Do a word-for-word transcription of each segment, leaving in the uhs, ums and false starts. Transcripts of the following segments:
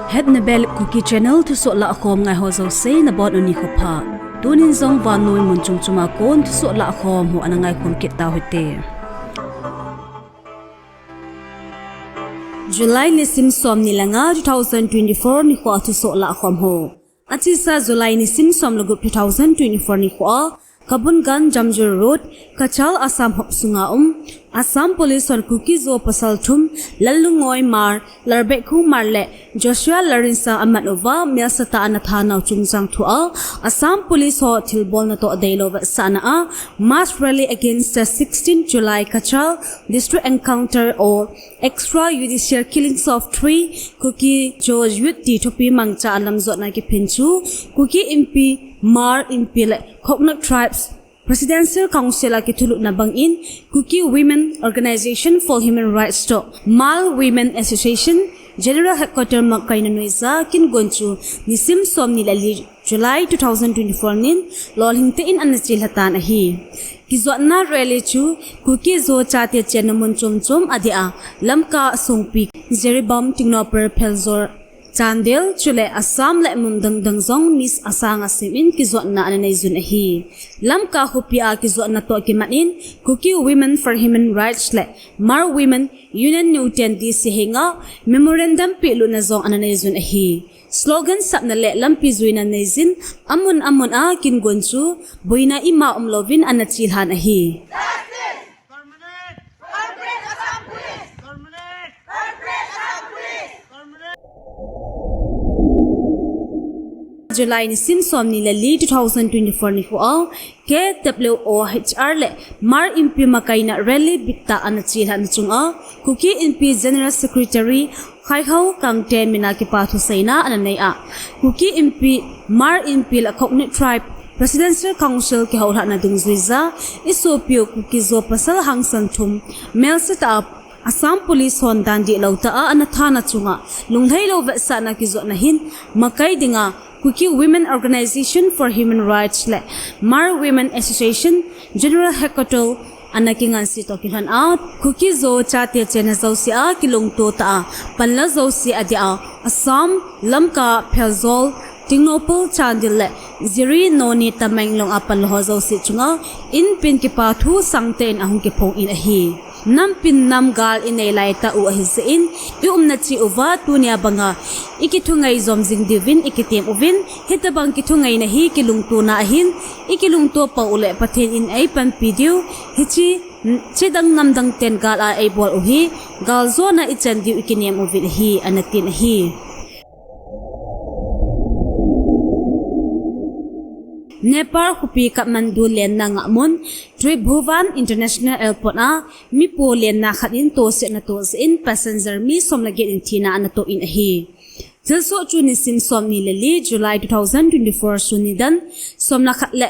Hetna Bel Kuki Channel thusoh lahkhom ngaiho jouse nabonun nikho pha. Tunin jong vannoi mun chom choma kon thusoh lahkhom ho ana ngaikhom kit tauhite. July nisim somni le nga, two thousand twenty-four nikhoa thusoh lahkhom ho. Achesa July nisim som le gup, two thousand twenty-four nikhoa, Kabungan Jamjul Road, Cachar Assam hop sunga um Assam Police hon Kuki-Zo pasal thum, Lalungoi Hmar, Larbeikhong Hmar le Joshua Lalrinsang amat uva, melsatah a ana thanau chungchang thua Assam Police ho thilbolna toh deilou vetsahna a mass rally against the sixteenth July Cachar district encounter or extrajudicial killings of three Kuki-Zo youth ti thupi mangcha a lamjotna kiphin chu Kuki Inpi, Hmar Inpi le Khoknak Tribes Presidential Council a kithulutna bangin Kuki Women Organisation for Human Rights toh Hmar Women Association General Headquarter makaina noiya kingon chu nisim somni le li July two thousand twenty-four nin lolhing tah in ana chelha tan ahi. Kijotna rally chu Kuki-Zo chate chenna mun chom chom a dia Lamka, Songpi, Jiribam, Tengnoupal, Pherzawl, Chandel, chule Assam le mun dang dang jong mi asang asim in kijotna ana neijun ahi. Lamka khopi a kijotna toh kimat in Kuki Women for Human Rights le Hmar Women Union New ten D C henga memorandum pehlutna jong ana neijun ahi. Slogan sapna le lampi juina neijin amun amun a kingon chu boina ima umlouvin ana chelhan ahi. July nisim somni le li, two thousand twenty-four nikhoa, K W O H R le Hmar Inpi makaina rally bittah ana chelhana chunga Kuki Inpi General Secretary Khaihao Kangte mina kipa thuseina ana nei a, Kuki Inpi, Hmar Inpi le Khoknak Tribe Presidential Council kihoulhahna dungjuiya isopiu Kuki-Zo pasal hangsan thum melsatah a Assam Police hon dan dihlou tah a ana thana chunga lunglhailou vetsahna kijotna hin makai dinga Kuki Women Organisation for Human Rights le Hmar Women Association General Headquarter ana kinganse toh kilhon a, Kuki-Zo chate chenna jouse a kilungto tah a panla jouse a dia Assam, Lamka, Pherzawl, Tengnoupal, Chandel le Jiri, Noni, Tamenglong a panla ho jouse chunga inpin kipa thu sangtah in ahung kiphong in ahi. Nampin nam gal inei laitah u ahi jeh in, i umna cheh uva tunia banga ikithungai jom jing diuvin ikitem uvin, hitobang kithungaina hi kilungtona ahin, ikilungto pou le Pathen in eipanpi diu, hiche chidang namdang ten gal a eibol u hi galjona ichan diu ikinem uvin ahi, ana tin ahi. Nepal khopi Kathmandu lenna ngahmun Tribhuvan International Airport a mipo lenna khat in tosetna toh jeh in passenger mi som le get in thina ana toh in ahi. Thilsoh chu nisim somni le li, July two thousand twenty-four sun nidan som le khat le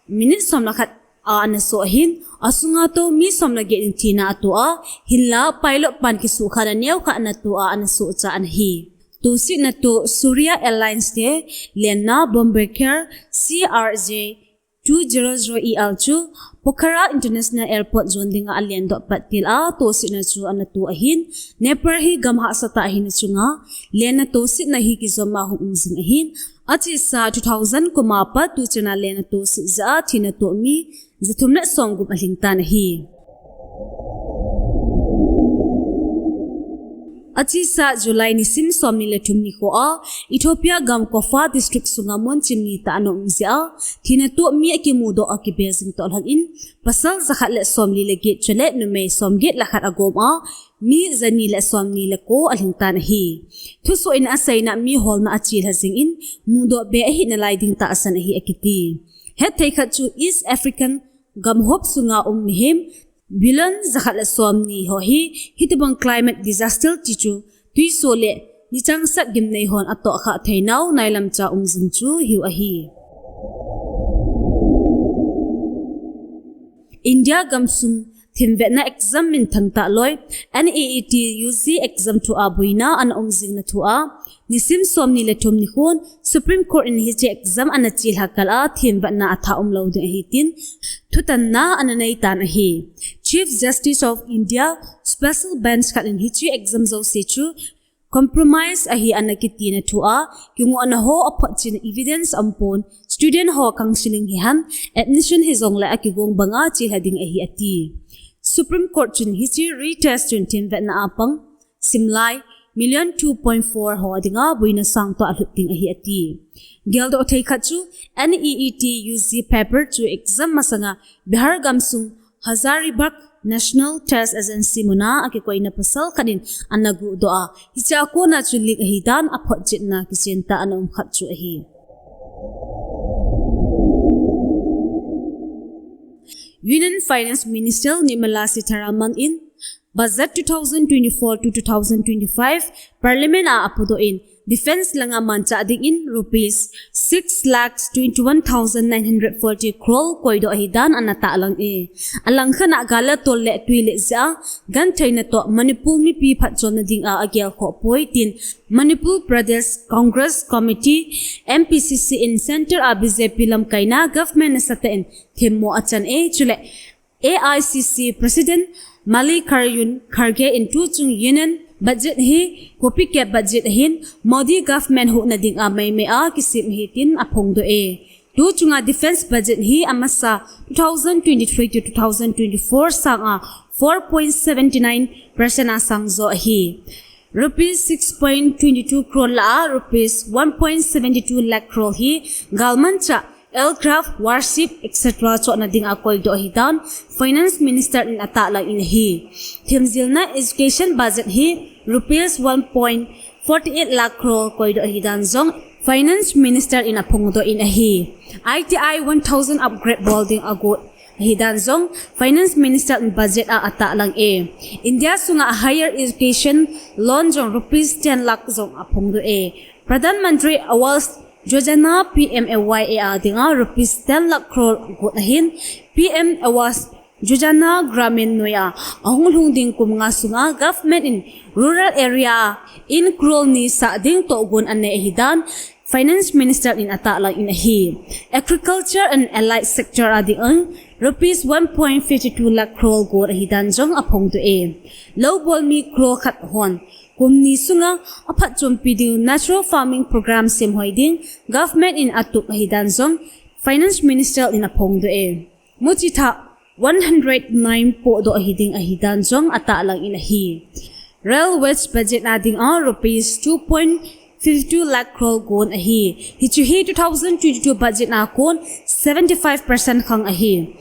minute som le khat a ana soh ahin, asunga tou mi som le get in thina atoh a, hinla pilot pan kisuhkhana neokhat ana toh a ana sohcha ana hi. Tosetna toh Surya Airlines te lenna Bombardier C R J two zero zero E L chu Pokhara International Airport jon dinga alendoh pat til a tosetna chu ana toh ahin, Nepal hi gam hahsa tah ahina chunga lenna tosetna hi kijom a hung um jing ahin, achesa two thousand kum a pat tuchan a lenna toset jeh a thina toh mi jathum le somgup alhing tan ahi. Achesa July nisim somni le thum nikhoa Ethiopia gam Kaffa District sunga mun chimni tah ana um jeh a thina toh mi akimudoh a kibe jing toh lhon in, pasal jakhat le somli le get chule numei somget le khat agom a, mi jani le somni le ko alhing tan ahi. Thusoh in aseina mi holna achelha jing in, mudoh be ahi nalai ding tahsan ahi akiti. Hetthei khat chu East African gam hop sunga um mihem billion jakhat le somni ho hi hitobang climate disaster ti chu tuiso le nichangsat gimnei hon atohkhah theinau nailamcha um jing chu hiu ahi. India gamsung Themvetna exam minthang tah loi, NEET UG exam thua boina ana um jing na thua, nisim somni le thum nikhon Supreme Court in hiche exam ana chelha kal a themvetna athah umlou ding ahi tin thutanna ana neitan ahi. Chief Justice of India Special Bench khat in hiche exam jouse chu compromise ahi ana kiti na thua, kingohna ho aphotchetna evidence aumpon, student ho counselling hihen, admission hijongle akigong banga chelha ding ahi ati. Supreme Court chun hiche retest chun themvetna a pang simlai million two point four ho dinga boina sangtoh alhut ding ahi ati. Geldoh thei khat chu NEET UG paper chu exam masanga Bihar gamsung Hazaribagh National Test Agency muna akikoina pasal khat in ana guhdoh a, hichea kona chu leak ahidan aphotchetna kichentah ana um khat chu ahi. Union Finance Minister Nirmala Sitharaman in Budget two thousand twenty-four to two thousand twenty-five Parliament a apodoh in, defence langa manchah dingin rupees six lakhs twenty-one thousand nine hundred forty crore koidoh ahidan ana tahlang e. Alangkhat a gal le tol le twi le jeh a gentheina toh Manipur mipi phatchomna dinga agelkhoh poi tin Manipur Pradesh Congress Committee, MPCC in Centre a BJP lamkaina government nasatah in themmo achan e. Chule AICC President Mallikarjun Kharge in tuchung Union Budget hi copycat budget ahin, Modi government huhna dinga maimai a kisem ahi tin aphongdoh e. Tuchunga defence budget hi amasa two thousand twenty-three to two thousand twenty-four sanga four point seventy nine percent a sangjo ahi. Rupees six point twenty two crore lah a rupees one point seventy two lakh crore hi galmanchah, aircraft, warship, et cetera chohna dinga koidoh ahidan Finance Minister in atahlang in ahi. Themjilna education budget hi rupees one point forty eight lakh crore koidoh ahidan jong Finance Minister in aphongdoh in ahi. ITI one thousand upgrade bol ding agot ahidan jong Finance Minister in budget a atahlang e. India sunga higher education loan jong rupees ten lakh jong aphongdoh e. Pradhan Mantri Awas Yojana, PMAY-A, a dinga rupees ten lakh crore got ahin, PM Awas Yojana Gramin noiya ahung lhung ding kum nga sunga government in rural area in crore ni sah ding tohgon anei ahidan Finance Minister in atahlang in ahi. Agriculture and allied sector a dingin rupees one point fifty two lakh crore got ahidan jong aphongdoh e. Loubol mi crore khat hon kum ni sunga aphatchompi ding natural farming program semhoi ding government in atup ahidan jong Finance Minister in aphongdoh e. Muchi thah one hundred nine pohdoh ahi ding ahidan jong atahlang in ahi. Railways budget a dinga rupees two point fifty two lakh crore gon ahi. Hichu hi two thousand twenty two budget a kon seventy five percent khang ahi.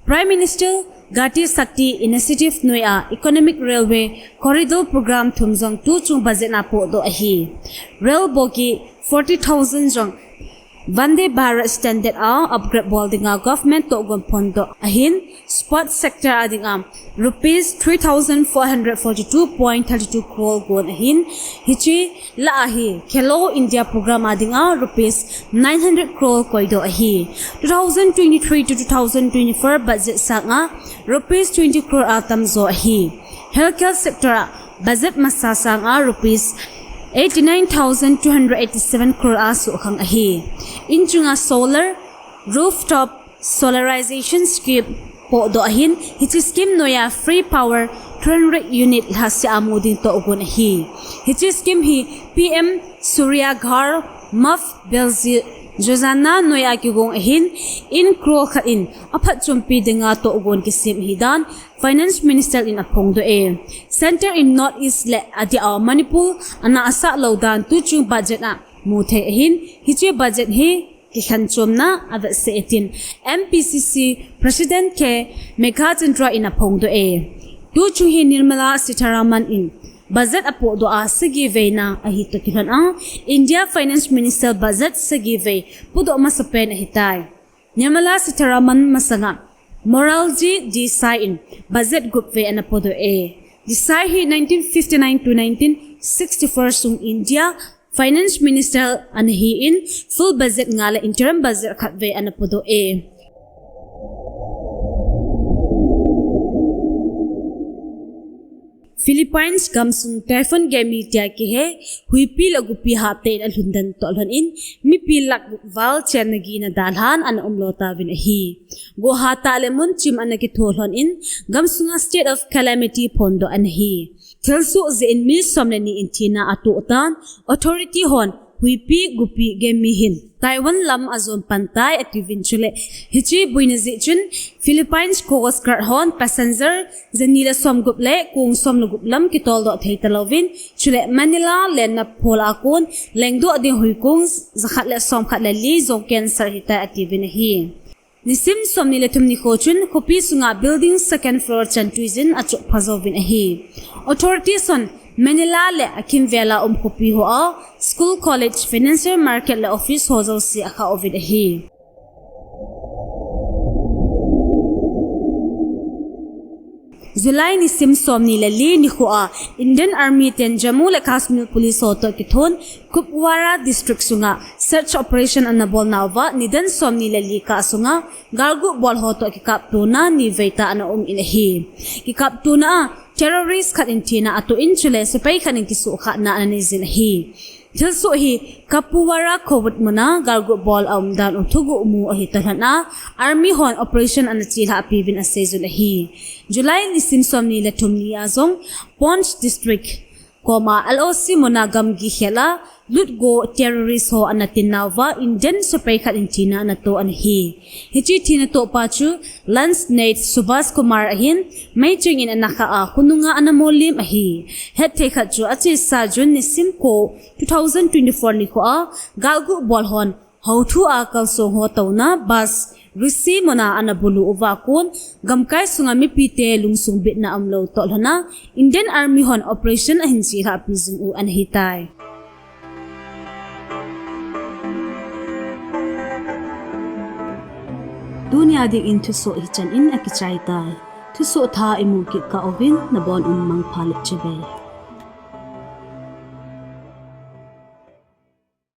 Prime Minister Gati Shakti Initiative noiya Economic Railway Corridor Program thum jong tuchung budget a pohdoh ahi. Rail bogie forty thousand jong Vande Bharat standard a upgrade bol dinga government tohgon phondoh ahin, sports sector a dinga rupees three thousand four hundred forty two point thirty two crore gon ahin, hiche lah a hi Khelo India program a dinga rupees nine hundred crore koidoh ahi. Two thousand twenty three to two thousand twenty four budget sanga rupees twenty crore a tamjo ahi. Healthcare sector a budget masa sanga rupees eighty nine thousand two hundred eighty seven crore a suhkhang ahi. In chunga solar rooftop solarization scheme pohdoh ahin, hiche scheme noiya free power three hundred unit lhasea mu ding tohgon ahi. Hiche scheme hi PM Surya Ghar Muft Bijli Yojana noiya kigong ahin, in crore khat in aphatchompi dinga tohgon kisem ahidan Finance Minister in aphongdoh e. Centre in North East le adia Manipur ana asah lou dan tuchung budget a muthei ahin, hiche budget hi kikhenchomna avetsah e tin MPCC President K Meghachandra in aphongdoh e. Tuchung hi Nirmala Sitharaman in budget apohdoh a sagi veina ahi toh kilhon a, India Finance Minister budget sagi vei podoh masapen ahitai. Nirmala Sitharaman masanga Morarji Desai in budget gup vei ana podoh e. Desai hi nineteen fifty nine to nineteen sixty four sung India Finance Minister ana hin, full budget nga le interim budget khat vei ana podoh e. Philippines gamsung typhoon Gaby tia kihe huipi le gupi hahte in alhun den toh lhon in mipi lakh gup val chenna gihna dalhan ana umlo tauvin ahi. Gohah tah le mun chim ana kitho lhon in gamsunga state of calamity phondoh ana hi. Thilsoh jeh in mi som le ni in thina atoh tan, authority hon huipi gupi Gaby hin Taiwan lam ajon pan tai atiuvin, chule hiche boina jeh chun Philippines Coast Guard hon passenger jani le som gup le kong som le gup lam kitoldoh thei talouvin, chule Manila lenna phola kon lengdoh ding huikong jakhat le som khat le li jong cancel hitai atiuvin ahi. Nisim somni le thum nikho chun khopi sunga building second floor chantui jin achoh pha jouvin ahi. Authorities hon Manila le akimvela um khopi hoa school, college, financial market le office ho jouse akhah uvin ahi. July nisim somni le li nikhoa Indian Army ten Jammu le Kashmir Police ho toh kithon Kupwara District sunga search operation ana bolnauva nidan somni le li kah sunga galguh bol ho toh kikaptona ni veitah ana um in ahi. Kikaptona a terrorist khat in thina atoh in, chule sepai khat in kisuhkhatna ana neijin ahi. Thilsoh hi Kupwara khovut muna galguh bol aumdan u thuguh mu ahi toh lhon a, Army hon operation ana chelhah piuvin aseijun ahi. July nisim somni le thum nia jong Poonch District koma L O C muna gamgi khela lutgo terrorist ho ana tinnauva Indian sepai khat in thina ana toh ana hi. Hiche thina tohpa chu Lance Naik Subhash Kumar ahin, meicheng in ana khah a khonunga ana mollem ahi. Hetthei khat chu achesa June nisim ko two thousand twenty-four nikhoa galguh bol hon houthua kalsong ho touna bus Rishimona ana bulu uva kon gamkai sunga mipite lungsung bitna umlou toh lhon a, Indian Army hon operation ahin chelhah pi jing u ana hitai. Tunia dingin thusoh hichan in akichai tai. Thusoh thah imu kit kah uvin nabon un mangpha le chibai.